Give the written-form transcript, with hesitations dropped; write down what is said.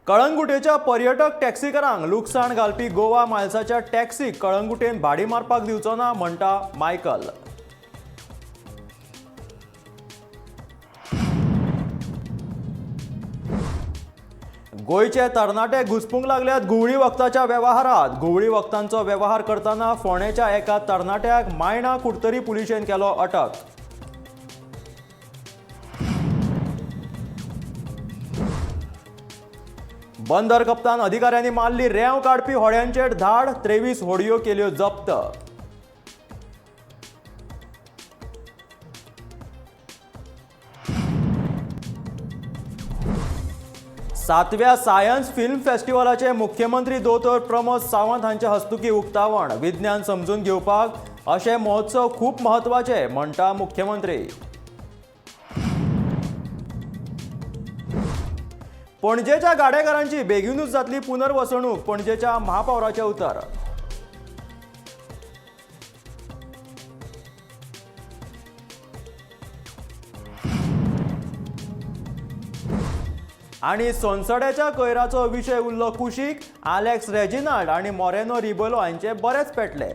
कळंगुटेच्या पर्यटक टॅक्सीकारांक लुकसाण घालपी गोवा मायल्साच्या टॅक्सीक कळंगुटेन भाडी मारपाक दिवचो ना म्हणटा मायकल. गोंयचे तरणाटे घुसपूंक लागल्यात घुंवळी वखदाच्या वेव्हारात. घुंवळी वखदांचो वेव्हार करतना फोंडेच्या एका तरणाट्याक मायणा कुडतरी पुलिशेन केलो अटक. बंदर कप्तान अधिकाऱ्यांनी मारली रेंव काडपी होड्यांचेर धाड, 23 होडयो केल्यो जप्त. सातव्या सायन्स फिल्म फेस्टिवलाचे मुख्यमंत्री दोतोर प्रमोद सावंत हांचे हस्तुकीं उक्तावण. विज्ञान समजून घेवपाक अशे महोत्सव खूब म्हत्वाचे म्हणटा मुख्यमंत्री. पणजेच्या गाडेकारांची बेगीनूच जातली पुनर्वसणूक, पणजेच्या महापौराचें उतर. आनी सोनसड्याच्या कोयराचो विशय उरलो कुशीक, आलेक्स रेजिनाल्ड आनी मोरेनो रिबेलो हांचे बरेच पेटले.